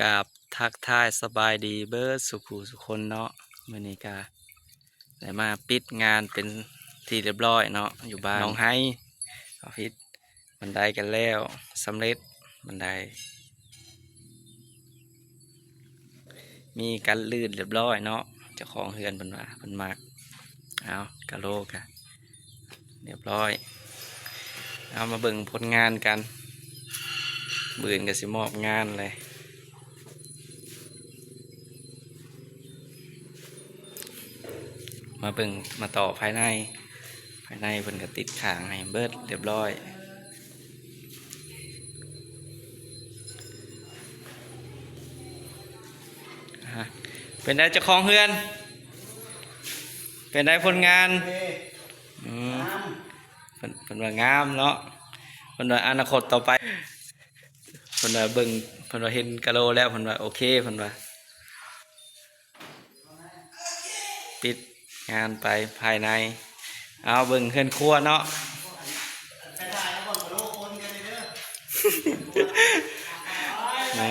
ກາບທັກທາຍສະບາຍດີເບີດສູ່ຜູ້ສູ່ຄົນເນາະ. ມື້ນີ້ກະໄດ້ມາປິດງານເປັນທີ່ຮຽບຮ້ອຍເນາະ ຢູ່ບ້ານໜອງໄຮ. ເອົາ ປິດບັນໄດກັນແລ້ວ ສຳເລັດບັນໄດ ມີກັນລື່ນຮຽບຮ້ອຍເນາະ. ເຈົ້າຂອງເຮືອນເພິ່ນວ່າເພິ່ນມັກ. ເອົາ ກະໂລກະ ຮຽບຮ້ອຍ. ເອົາ ມາເບິ່ງຜົນງານກັນ ມື້ອື່ນກະຊິມອບງານແຫຼະ. ມາເບິ່ງ ມາຕໍ່ພາຍໃນ ພາຍໃນເພິ່ນກະຕິດຂ້າງໃຫ້ເບີດຮຽບຮ້ອຍ. ອ່າ ເປັນໃດເຈົ້າຂອງເຮືອນ? ເປັນໃດຜົນງານ? ໂອເຄ ອືມ ງາມ ເພິ່ນ ເພິ່ນວ່າງາມເນາະ. ເພິ່ນວ່າອະນາຄົດຕໍ່ໄປ ເພິ່ນວ່າເບິ່ງ ເພິ່ນວ່າເຫັນກະໂລແລ້ວ ເພິ່ນວ່າໂອເຄ ເພິ່ນວ່າ. ປິດງານໄປພາຍໃນ. ເອົາ ເບິ່ງເຮືອນຄົວເນາະ. ໄໝ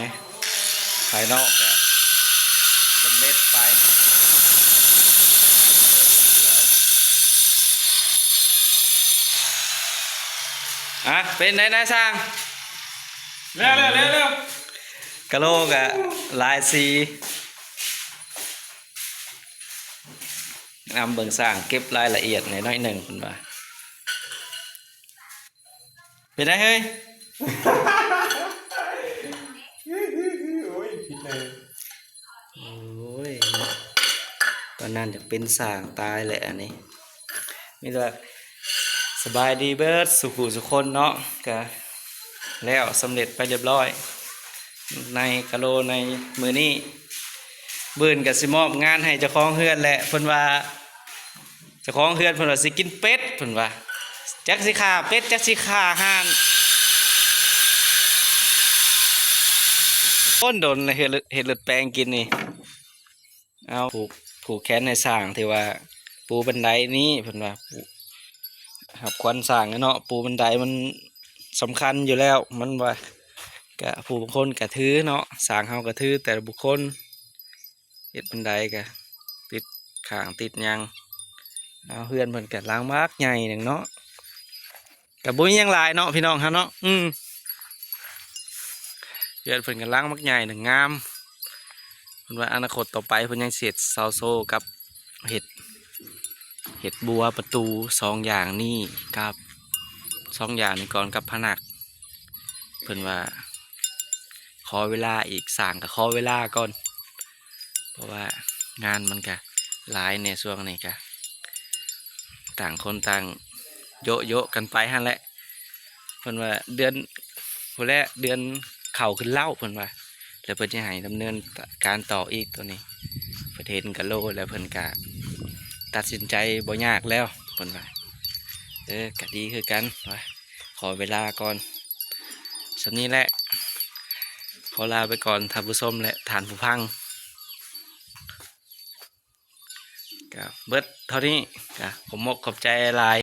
ພາຍນອກກະສຳເລັດໄປ. ອ່ະ ເປັນໃດນາຍຊ່າງ? ແລ້ວ ແລ້ວ ແລ້ວ ແລ້ວ ກະໂລກະຫຼາຍສີ. ນຳເບິ່ງຊ່າງເກັບລາຍລະອຽດໜ້ອຍໜຶ່ງເພິ່ນວ່າ. ເປັນໃດເຮີ້ຍ? ໂອ້ຍ ຜິດເລີຍ. ໂອ້ຍ ຕອນນັ້ນຢາກເປັນຊ່າງຕາຍແຫຼະອັນນີ້. ມີແຕ່ສະບາຍດີເບີດສູ່ຜູ້ສູ່ຄົນເນາະ. ກະແລ້ວສຳເລັດໄປຮຽບຮ້ອຍ ໃນກະໂລໃນມື້ນີ້. ມື້ອື່ນກະຊິມອບງານໃຫ້ເຈົ້າຂອງເຮືອນແຫຼະ. ເພິ່ນວ່າ ເຈົ້າຂອງເຮືອນເພິ່ນວ່າຊິກິນເປັດ ເພິ່ນວ່າ ຈັກຊິຂ້າເປັດ ຈັກຊິຂ້າຫ່ານ. ໂດນ ໂດນເຮັດ ເຮັດເລືອດແປງກິນນີ້. ເອົາ ຜູກ ຜູກແຂນໃຫ້ຊ່າງທີ່ວ່າປູບັນໄດນີ້ ເພິ່ນວ່າ ຮັບຂວັນຊ່າງເນາະ. ປູບັນໄດມັນສຳຄັນຢູ່ແລ້ວ ມັນວ່າ ກະຜູ້ບາງຄົນກະຖືເນາະ ຊ່າງເຮົາກະຖືແຕ່ລະບຸກຄົນ. ເຮັດບັນໄດກະຕິດຂ້າງຕິດຫຍັງ. ເອົາ ເຮືອນເພິ່ນກະຫຼັງບັກໃຫຍ່ໜຶ່ງເນາະ. ກະບໍ່ມີຫຍັງຫຼາຍເນາະພີ່ນ້ອງເຮົາເນາະ. ອືມ ເຮືອນເພິ່ນກະຫຼັງບັກໃຫຍ່ໜຶ່ງ ງາມ. ເພິ່ນວ່າອະນາຄົດຕໍ່ໄປເພິ່ນຍັງຊິເຮັດເສົາໂຊກັບເຮັດ ເຮັດບົວປະຕູ ສອງຢ່າງນີ້ກັບ ສອງຢ່າງນີ້ກ່ອນກັບພະນັກ. ເພິ່ນວ່າຂໍເວລາອີກ ຊ່າງກະຂໍເວລາກ່ອນ ເພາະວ່າງານມັນກະຫຼາຍແດ່ ຊ່ວງນີ້ກະຕ່າງຄົນຕ່າງໂຍະໆກັນໄປຫັ້ນແຫຼະ. ເພິ່ນວ່າເດືອນ ພຸ້ນແຫຼະ ເດືອນເຂົ້າຂຶ້ນເລົາ ເພິ່ນວ່າ ແລ້ວເພິ່ນຈະໃຫ້ດຳເນີນການຕໍ່ອີກໂຕນີ້. ເພິ່ນເຫັນກະໂລແລ້ວເພິ່ນກະຕັດສິນໃຈບໍ່ຍາກແລ້ວ ເພິ່ນວ່າ. ເອີ ກະດີຄືກັນວ່າ ຂໍເວລາກ່ອນ. ສ່ຳນີ້ແຫຼະ ຂໍລາໄປກ່ອນທ່ານຜູ້ຊົມ ແລະ ທ່ານຜູ້ຟັງ. ກະເບິດເທົ່ານີ້ ກະຂອບມົກຂອບໃຈຫຼາຍ.